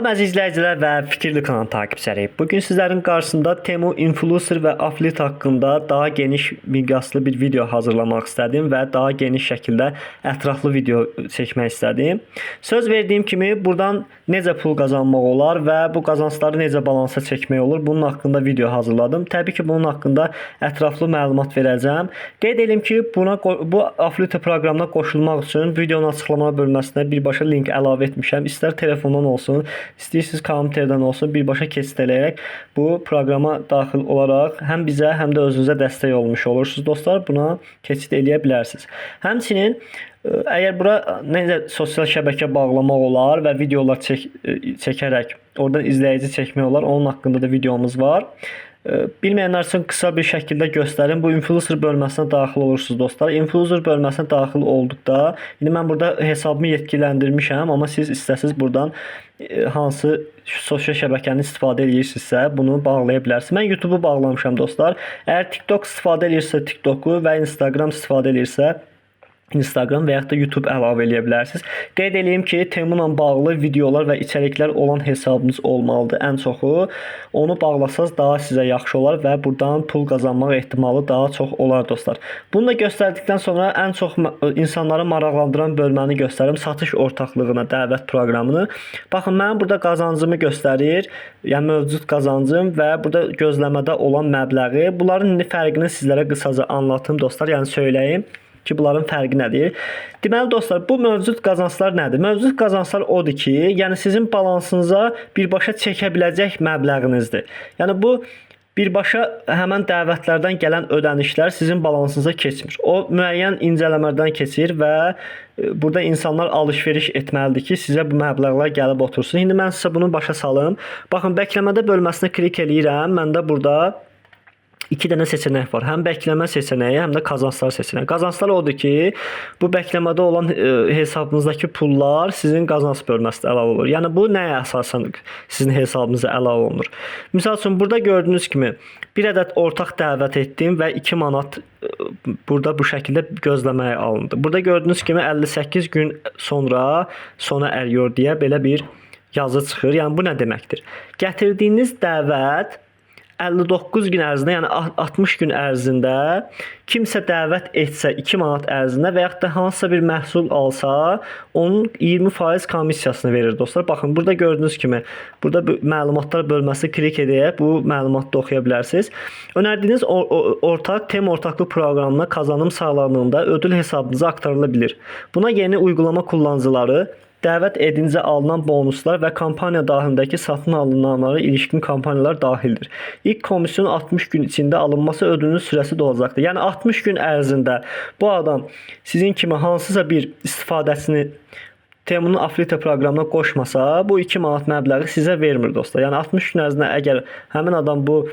Salam əziz izləyicilər və Fikirli kanal takipçiləri. Bugün sizlərin qarşısında Temu influencer və affiliate haqqında daha geniş miqyaslı bir video hazırlamaq istədim və daha geniş şəkildə ətraflı video çəkmək istədim. Söz verdiyim kimi buradan necə pul qazanmaq olar və bu qazancları necə balansa çəkmək olur, bunun haqqında video hazırladım. Təbii ki, bunun haqqında ətraflı məlumat verəcəm. Qeyd edim ki, bu affiliate proqramına qoşulmaq üçün videonun açıqlama bölməsinə birbaşa link əlavə etmişəm. İstər telefondan olsun, istəyirsiniz kompüterdən olsun, birbaşa keçid eləyərək bu proqrama daxil olaraq həm bizə, həm də özünüzə dəstək olmuş olursunuz dostlar. Buna keçid eləyə bilərsiniz. Həmçinin əgər bura necə sosial şəbəkə bağlamaq olar və videolar çəkərək oradan izləyici çəkmək olar, onun haqqında da videomuz var. Bilməyənlər üçün qısa bir şəkildə göstərim. Bu influencer bölməsinə daxil olursunuz dostlar. Influencer bölməsinə daxil olduqda, indi mən burada hesabımı yetkiləndirmişəm, amma siz istəsiniz buradan hansı sosial şəbəkəni istifadə edirsinizsə, bunu bağlaya bilərsiniz. Mən YouTube-u bağlamışam dostlar. Əgər TikTok istifadə edirsə TikToku və Instagram istifadə edirsə Instagram və yaxud da YouTube əlavə eləyə bilərsiniz. Qeyd eləyim ki, Temu ilə bağlı videolar və içəriklər olan hesabınız olmalıdır ən çoxu. Onu bağlasanız daha sizə yaxşı olar və buradan pul qazanmaq ehtimalı daha çox olar dostlar. Bunu da göstərdikdən sonra ən çox insanları maraqlandıran bölməni göstərim. Satış ortaqlığına dəvət proqramını. Baxın, mənim burada qazancımı göstərir. Yəni mövcud qazancım və burada gözləmədə olan məbləği. Bunların indi fərqini sizlərə qısaca anlatım dostlar, yəni söyləyim ki, bunların fərqi nədir? Deməli dostlar, bu mövcud qazanclar nədir? Mövcud qazanclar odur ki, yəni sizin balansınıza birbaşa çəkə biləcək məbləğinizdir. Yəni bu birbaşa həmən dəvətlərdən gələn ödənişlər sizin balansınıza keçmir. O müəyyən incələmələrdən keçir və burada insanlar alış-veriş etməlidir ki, sizə bu məbləğlər gəlib otursun. İndi mən sizə bunu başa salım. Baxın, bəkləmədə bölməsinə klik eləyirəm. Məndə burada iki dənə seçənək var. Həm bəkləmə seçənəyi, həm də qazanclar seçənəyi. Qazanclar odur ki, bu bəkləmədə olan hesabınızdakı pullar sizin qazanc bölməsinə əlavə olur. Yəni bu nəyə əsasən sizin hesabınıza əlavə olunur? Misal üçün burada gördüyünüz kimi bir ədəd ortaq dəvət etdim və 2 manat burada bu şəkildə gözləməyə alındı. Burada gördüyünüz kimi 58 gün sonra sona əriyor deyə belə bir yazı çıxır. Yəni bu nə deməkdir? Gətirdiyiniz dəvət 59 gün ərzində, yəni 60 gün ərzində kimsə dəvət etsə 2 manat ərzində və yaxud da hansısa bir məhsul alsa, onun 20% komissiyasını verir dostlar. Baxın, burada gördüyünüz kimi burada bu məlumatlar bölməsi klik edərək bu məlumatı oxuya bilərsiniz. Önərdiyiniz ortaq Temu ortaqlıq proqramına qazanım sağlandığında ödül hesabınıza aktarıla bilir. Buna yeni uygulama kullanıcıları dəvət edincə alınan bonuslar və kampaniya daxilindəki satın alınanlara ilişkin kampaniyalar daxildir. İlk komisyon 60 gün içində alınması ödülün sürəsi də olacaqdır. Yəni 60 gün ərzində bu adam sizin kimi hansısa bir istifadəsini Temu'nun affiliate proqramına qoşmasa, bu 2 manat məbləği sizə vermir dostlar. Yəni 60 gün ərzində əgər həmin adam bu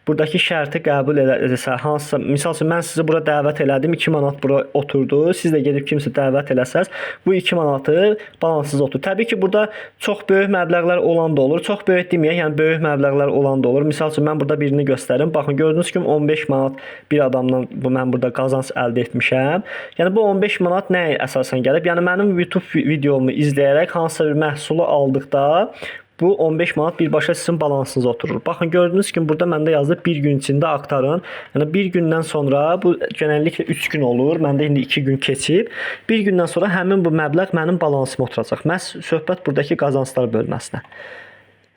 buradakı şərti qəbul eləsə, hansısa, misal üçün mən sizi bura dəvət elədim, 2 manat bura oturdu. Siz də gedib kimsə dəvət eləsəz, bu 2 manatı balansınıza oturur. Təbii ki, burada çox böyük məbləğlər olan da olur. Çox böyük deməyək, yəni böyük məbləğlər olan da olur. Misal üçün mən burada birini göstərim. Baxın, gördüyünüz kimi 15 manat bir adamdan bu mən burada qazanc əldə etmişəm. Yəni bu 15 manat nəyə əsasən gəlib? Yəni mənim YouTube videomu izləyərək hansısa bir məhsulu aldıqda bu 15 manat birbaşa sizin balansınıza oturur. Baxın, gördüyünüz kimi burada məndə yazılıb bir gün içində aktarın. Yəni bir gündən sonra, bu genəlliklə 3 gün olur. Məndə indi 2 gün keçib. Bir gündən sonra həmin bu məbləğ mənim balansıma oturacaq. Məhz söhbət buradakı qazanclar bölməsinə.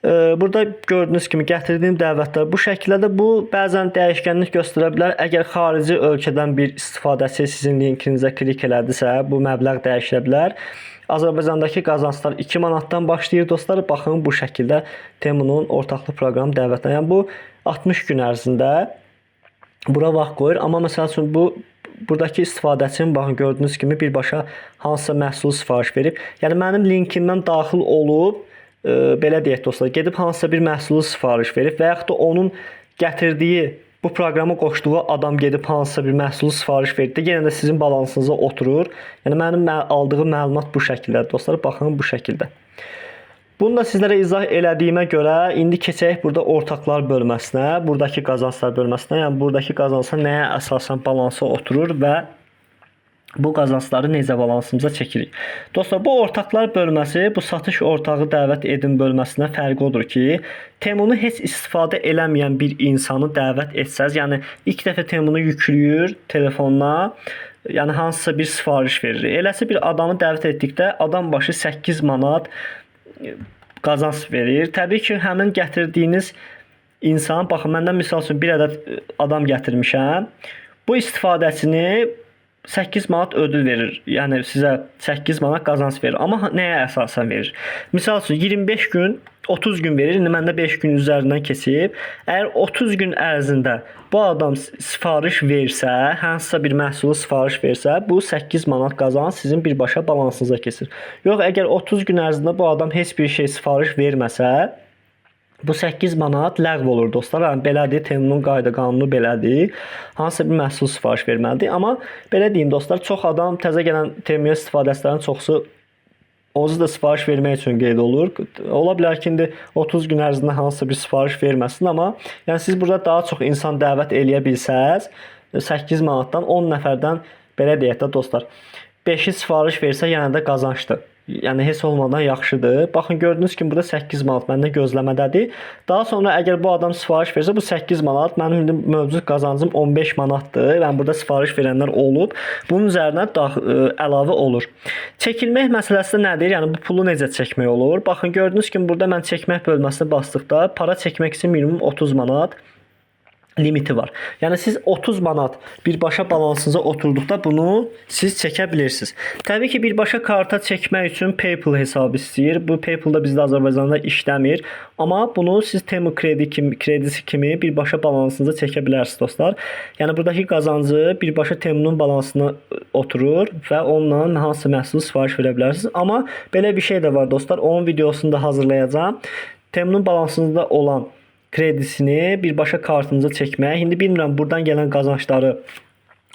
Burada gördüyünüz kimi gətirdiyim dəvətlər bu şəkildə. Bu bəzən dəyişkənlik göstərə bilər. Əgər xarici ölkədən bir istifadəçi sizin linkinizə klik elədisə, bu məbləğ dəyişə bilər. Azərbaycandakı qazanclar 2 manatdan başlayır dostlar. Baxın, bu şəkildə Temu'nun ortaqlıq proqramı dəvətinə. Yəni bu 60 gün ərzində bura vaxt qoyur. Amma məsəl üçün bu buradakı istifadəçinin baxın gördüyünüz kimi birbaşa hansısa məhsul sifariş verib. Yəni mənim linkimdən daxil olub, belə deyək dostlar, gedib hansısa bir məhsulu sifariş verib və yaxud da onun gətirdiyi bu proqrama qoşduğu adam gedib hansısa bir məhsulu sifariş verdi, yenə də sizin balansınıza oturur. Yəni mənim aldığım məlumat bu şəkildədir dostlar. Baxın bu şəkildə. Bunu da sizlərə izah elədiyimə görə indi keçək burada ortaqlar bölməsinə, buradakı qazanclar bölməsinə. Yəni buradakı qazanclar nəyə əsasən balansa oturur və Bu qazancları necə balansımıza çəkirik? Dostlar, bu ortaqlar bölməsi, bu satış ortağı dəvət edin bölməsinə fərqi odur ki, Temu-nu heç istifadə eləməyən bir insanı dəvət etsəz, yəni ilk dəfə Temu-nu yükləyir telefonuna, yəni hansısa bir sifariş verir. Eləsi bir adamı dəvət etdikdə adam başı 8 manat qazanc verir. Təbii ki, həmin gətirdiyiniz insan, baxın məndən misal üçün bir ədəd adam gətirmişəm. Bu istifadəçini 8 manat ödül verir. Yəni sizə 8 manat qazanc verir. Amma nəyə əsasən verir? Misal üçün 25 gün, 30 gün verir. İndi məndə 5 gün üzərindən keçib. Əgər 30 gün ərzində bu adam sifariş versə, hansısa bir məhsulu sifariş versə, bu 8 manat qazanc sizin birbaşa balansınıza keçir. Yox, əgər 30 gün ərzində bu adam heç bir şey sifariş verməsə, bu 8 manat ləğv olur dostlar. Yəni belədir, Temu-nun qayda qanunu belədir. Hansısa bir məhsul sifariş verməlidir. Amma belə deyim dostlar, çox adam təzə gələn Temu-ya istifadəçilərin çoxusu onsuz da sifariş vermək üçün qeyd olur. Ola bilər ki, indi 30 gün ərzində hansısa bir sifariş verməsin, amma yəni siz burada daha çox insan dəvət eləyə bilsəz, 8 manatdan 10 nəfərdən belə deyək də dostlar, 5-i sifariş versə yenə də qazancdır. Yəni heç olmadan yaxşıdır. Baxın gördüyünüz kimi burada 8 manat məndə gözləmədədir. Daha sonra əgər bu adam sifariş versə bu 8 manat mənim indi mövcud qazancım 15 manatdır. Yəni burada sifariş verənlər olub. Bunun üzərinə əlavə olur. Çəkilmək məsələsi nədir? Yəni bu pulu necə çəkmək olur? Baxın gördüyünüz kimi burada mən çəkmək bölməsinə basdıqda para çəkmək üçün minimum 30 manat limiti var. Yəni siz 30 manat birbaşa balansınıza oturduqda bunu siz çəkə bilirsiniz. Təbii ki, birbaşa karta çəkmək üçün PayPal hesabı istəyir. Bu PayPal da bizdə Azərbaycanda işləmir. Amma bunu siz Temu kredisi kimi birbaşa balansınıza çəkə bilərsiniz dostlar. Yəni buradakı qazancı birbaşa Temu-nun balansına oturur və onunla hansı məhsulu sifariş verə bilərsiniz. Amma belə bir şey də var dostlar. Onun videosunu da hazırlayacağam. Temu-nun balansında olan kredisini birbaşa kartınıza çəkmək. İndi bilmirəm buradan gələn qazancları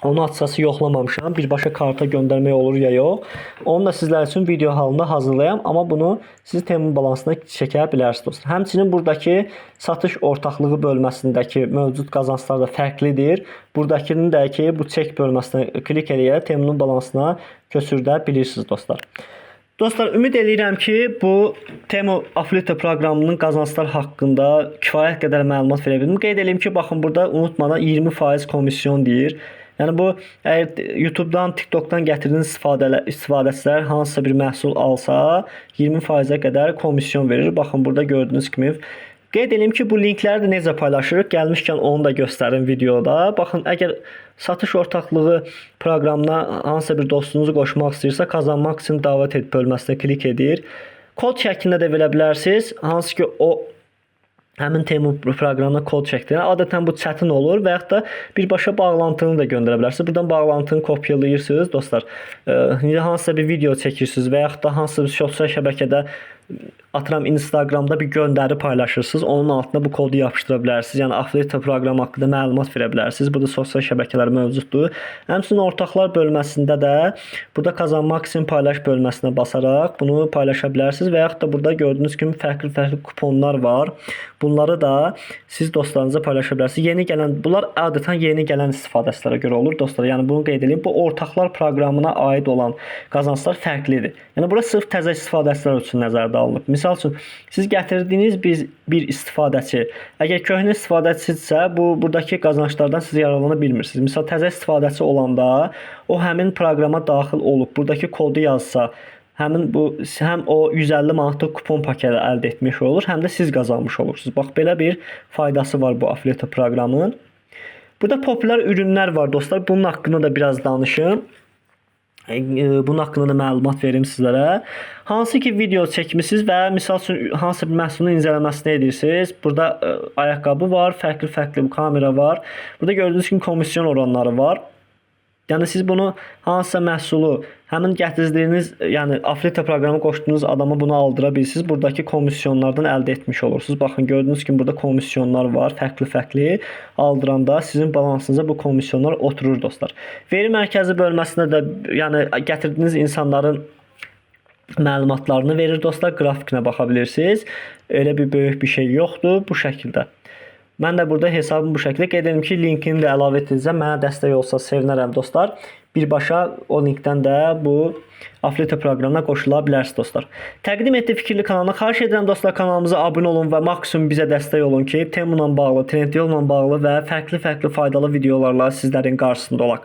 onu açıqcası yoxlamamışam. Birbaşa karta göndərmək olur ya yox. Onu da sizlər üçün video halında hazırlayam. Amma bunu siz Temu balansına çəkə bilərsiniz dostlar. Həmçinin buradakı satış ortaqlığı bölməsindəki mövcud qazanclar da fərqlidir. Buradakının da ki, bu çek bölməsinə klik eləyərək Temu-nun balansına köçürdə bilirsiniz dostlar. Dostlar, ümid eləyirəm ki, bu Temu Affiliate proqramının qazanclar haqqında kifayət qədər məlumat verə bildim. Qeyd eləyim ki, baxın burada unutmadan 20% komisyon deyir. Yəni bu əgər YouTube-dan, TikTok-dan gətirdiyiniz istifadəçilər hansısa bir məhsul alsa, 20%-ə qədər komisyon verir. Baxın burada gördüyünüz kimi. Qeyd eləyim ki, bu linkləri də necə paylaşırıq? Gəlmişkən onu da göstərim videoda. Baxın, əgər satış ortaqlığı proqramına hansısa bir dostunuzu qoşmaq istəyirsə, qazanmaq üçün dəvət et bölməsinə klik edir. Kod şəklində də verə bilərsiniz. Hansı ki, o həmin Temu proqramına kod şəklində. Adətən bu çətin olur və yaxud da birbaşa bağlantını da göndərə bilərsiniz. Buradan bağlantını kopyalayırsınız dostlar. Hansısa bir video çəkirsiniz və yaxud da hansısa bir sosial şəbəkədə atıram Instagramda bir göndəri paylaşırsınız. Onun altına bu kodu yapışdıra bilərsiniz. Yəni Affiliate proqramı haqqında məlumat verə bilərsiniz. Burada sosial şəbəkələr mövcuddur. Həmçinin ortaqlar bölməsində də burada qazanmaq üçün paylaş bölməsinə basaraq bunu paylaşa bilərsiniz və yaxud da burada gördüyünüz kimi fərqli-fərqli kuponlar var. Bunları da siz dostlarınıza paylaşa bilərsiniz. Yeni gələn, bunlar adətən yeni gələn istifadəçilərə görə olur dostlar. Yəni bunu qeyd edeyim. Bu ortaqlar proqramına aid olan qazanclar fərqlidir. Yəni bura sırf təzə istifadəçilər üçün nəzərdə alınıb. Misal üçün siz gətirdiyiniz bir istifadəçi, əgər köhnə istifadəçidirsə, bu buradakı qazanclardan siz yararlana bilmirsiniz. Misal təzə istifadəçi olanda o həmin proqrama daxil olub buradakı kodu yazsa, həmin bu həm o 150 manatlıq kupon paketi əldə etmiş olur, həm də siz qazanmış olursunuz. Bax belə bir faydası var bu Affiliate proqramının. Burada populyar ürünlər var dostlar. Bunun haqqında da biraz danışım. Bunun haqqında da məlumat verim sizlərə. Hansı ki video çəkmisiniz və misal üçün hansı bir məhsulun incələməsini edirsiniz. Burada ayaqqabı var, fərqli-fərqli kamera var. Burada gördüyünüz kimi komisyon oranları var. Yəni siz bunu hansısa məhsulu həmin gətirdiyiniz, yəni Affiliate proqramı qoşduğunuz adama bunu aldıra bilirsiniz. Buradakı komisyonlardan əldə etmiş olursunuz. Baxın gördüyünüz kimi burada komisyonlar var, fərqli-fərqli. Aldıranda sizin balansınıza bu komisyonlar oturur dostlar. Veri mərkəzi bölməsində də yəni gətirdiyiniz insanların məlumatlarını verir dostlar. Qrafikinə baxa bilirsiniz. Elə bir böyük bir şey yoxdur bu şəkildə. Mən də burada hesabımı bu şəkildə qeyd edim ki, linkini də əlavə edəcəm. Mənə dəstək olsa sevinərəm dostlar. Birbaşa o linkdən də bu Affiliate proqramına qoşula bilərsiniz dostlar. Təqdim etdi Fikirli kanalına. Xahiş edirəm dostlar, kanalımıza abunə olun və maksimum bizə dəstək olun ki, Temu ilə bağlı, Trendyol ilə bağlı və fərqli-fərqli faydalı videolarla sizlərin qarşısında olaq.